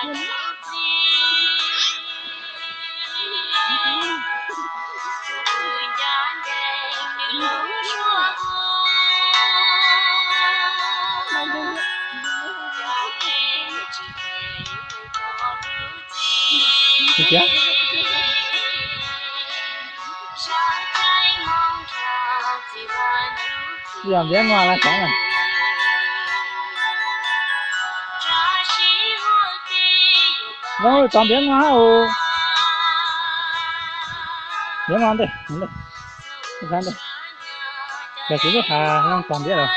Ua ciav, yog ntiav muag los tod na. Zoo tod ntiav muag hab os. Ntiav muag ntej, ntej, ntej. Yog tsis lub hav zoo tod ntiav lawm.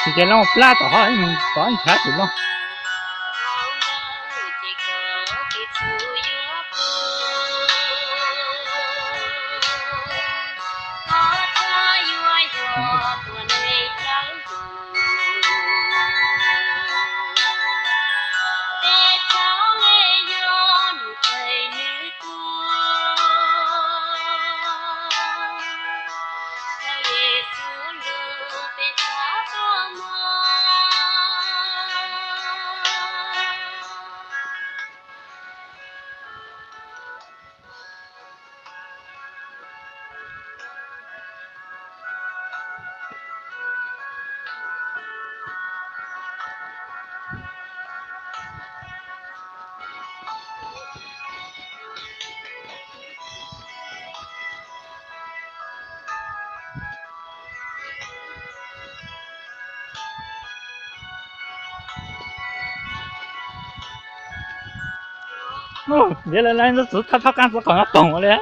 Tsis ces loo plab tom hov, tov ntshav tus loj. Ntiav lawv lawv ntxuav thaj thaj qab ntxuav qhov no toog ua li.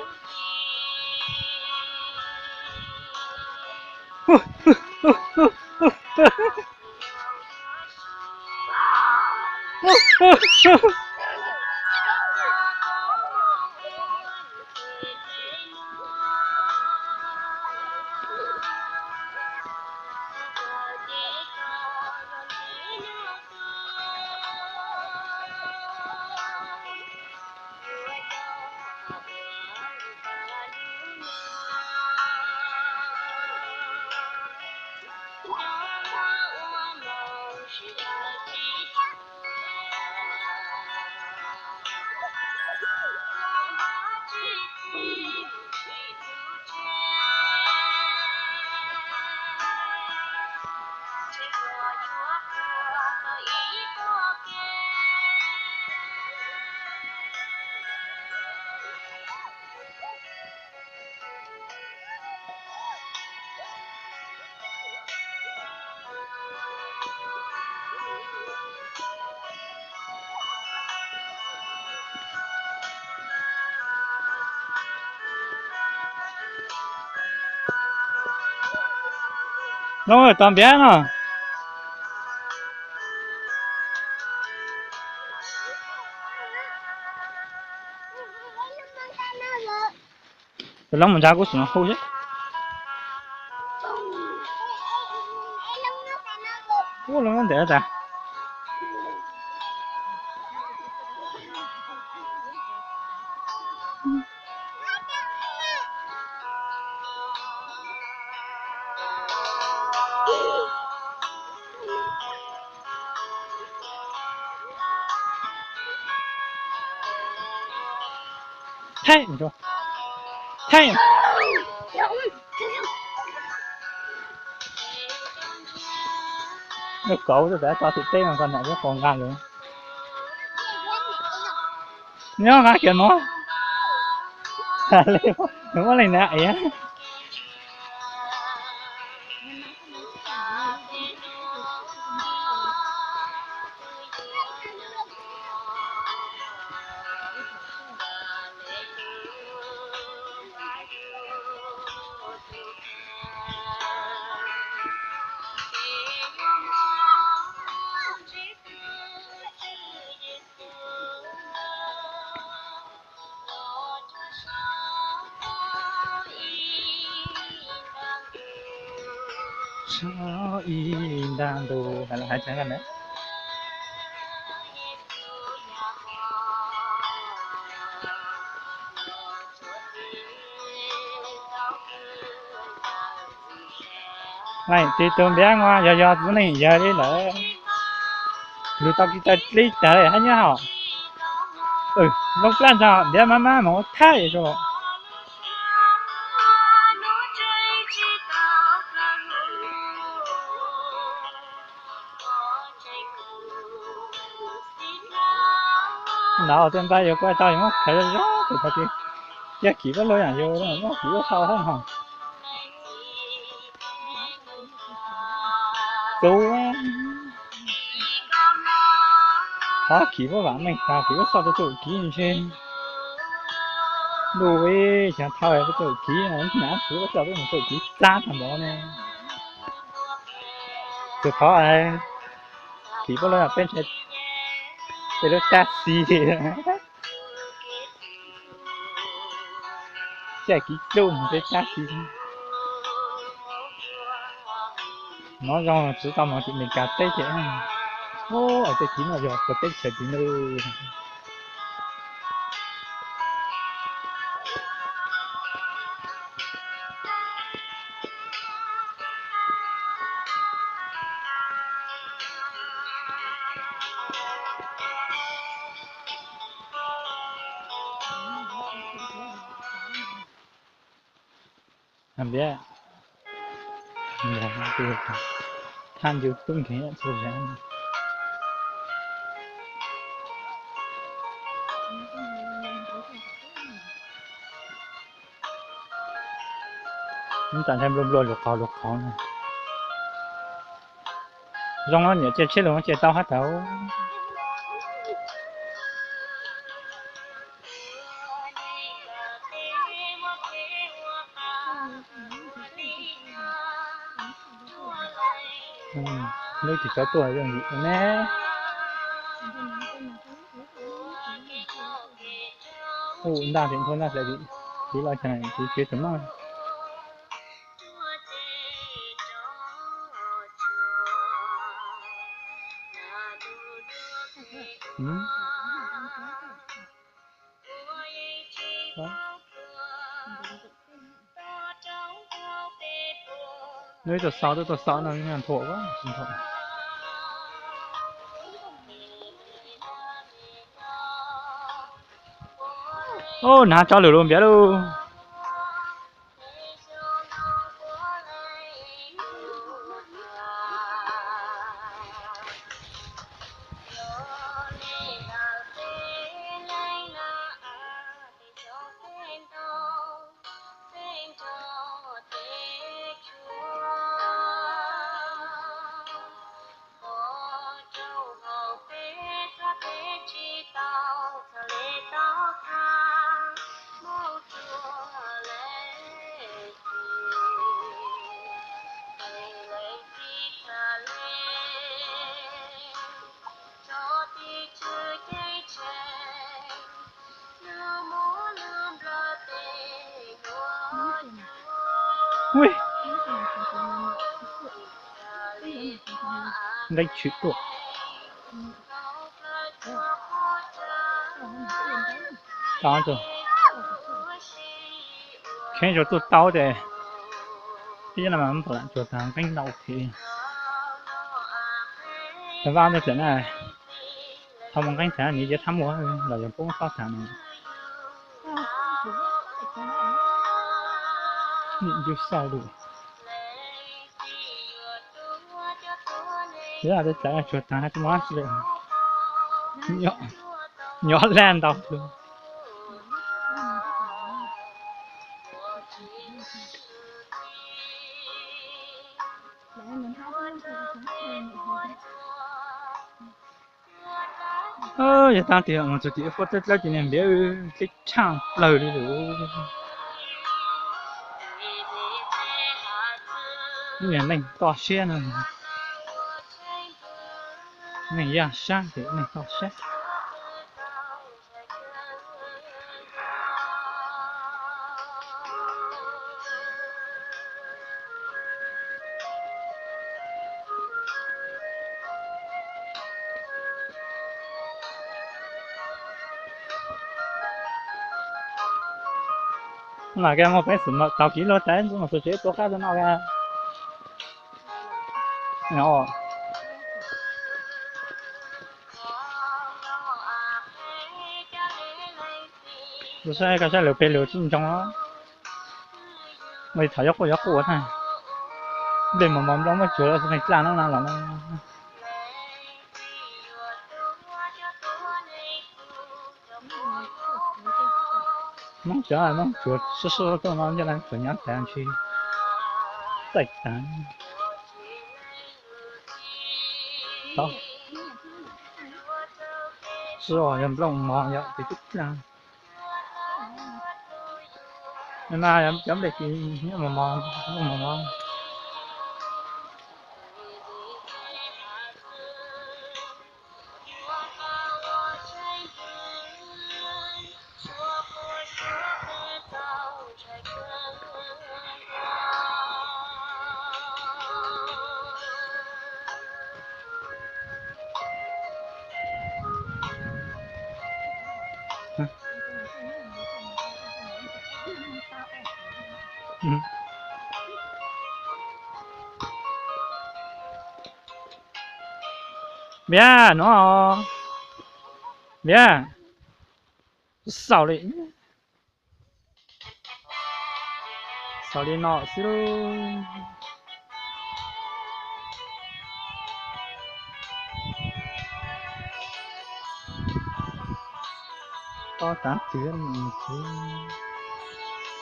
Loob tos npiav no. Tus loob mus ntsa kuv xum no hu xwb. Ub, loob ntawm tas. Theej, theej. Lub kauv twb tso tim teb no, koj niam twb qaug nqa lawm. Nyob nqa kiag no. Nws muab leej niam ev. Ib nrag ntus hais tseeb na. Tib tug npiab nua yog yog txiv neej yawg li lawm. Lug tau kis taw dlib tag hab nyob hauv. Zoo plab ntag, npiab mab mab moog thaij zoo. Nov tuaj npaj yus kuaj tau yus muab khaws zoo tus thaum twg, yog khim pab luaj yam yus muab khim ua sau hab ho. Txuv, qhov khim pab vam meej tag khim ua sau rau txuj kiv ntshe. Ntuj, ib xyoo thawj txuj kiv, nab txwv ua sau rau txuj kiv txab tag npaum ne. Tus qhov khim pab luaj peb ntshe tej lub tab xis. Caij kiv dlub mus tej tab xis. Nov zoo tsis tau mus tim Meskas teb ces, ua tej kiv no yog puas teb chaws tim no. Npiab, thaj ncu tub nkeeg txhua zav. Nws tas ntshai nplua nplua lug qhov lug qhov na. Zoo no niam cia tsheb lug cia tau hab tau. Lub tim tsov tuaj yooj yim ne. Ub, ntaj tim nthua ntaj hlais tim, tim los xyoo tim tsev tus noj. Nws tuaj xaus, tuaj xaus no nthuam, nthuam. Ub, nag tso lwm lus npiav lauj. Nqeeb tshwm tuaj. Tau, kheev tsuas tuaj tau ces, ib yam no mas tsuas tag nqeeb ntau thiab. Tag vaj ntawd tseem na, thaum mus nqeeb tag nws yeej txhob muaj los yog poob xob tag no. Nim ncu xauj lus. Yog tej txawv tsuag tag tsis muaj dab tsi li. Nyob laj ntau lug. Yog tag tim mus txog tim fuab dlawb dlawb ces niag npiav dleb tshaaj plawg li lawm. Niag neeg toj siab no, neeg yaj sab ces neeg toj siab. Mas koj muaj peev xwm tau kiv luag tas ntxub mas xus tsev tua qab rau no koj. Saib koj saib lawv peg lus tsis ntsoov. Mas tham yuav quaj yuav quaj na. Nplej mos mos nplooj muab tsuag los xwb, dlaj no na los na. Hmoob cov hmoob tsuag sub sub tuaj no nyob lawv tsuag nyob tas ntshe txaij tas. Tau. Sub yog nplooj mos yog ces twb dlaj. Mas cov nplej kis nyob mos mos, nplooj mos mos. Npiab no, npiab, xaus li, xaus li no xwb lauj. Tob tav twg mus txiv,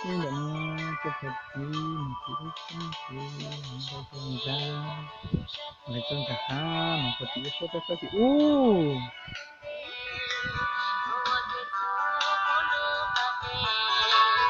ib ntawm no, coj pem txiv mus txiv lub txib txiv mus rau rau ntag, mus rau ntag hab mus rau tim ub suab tab txob tim ub.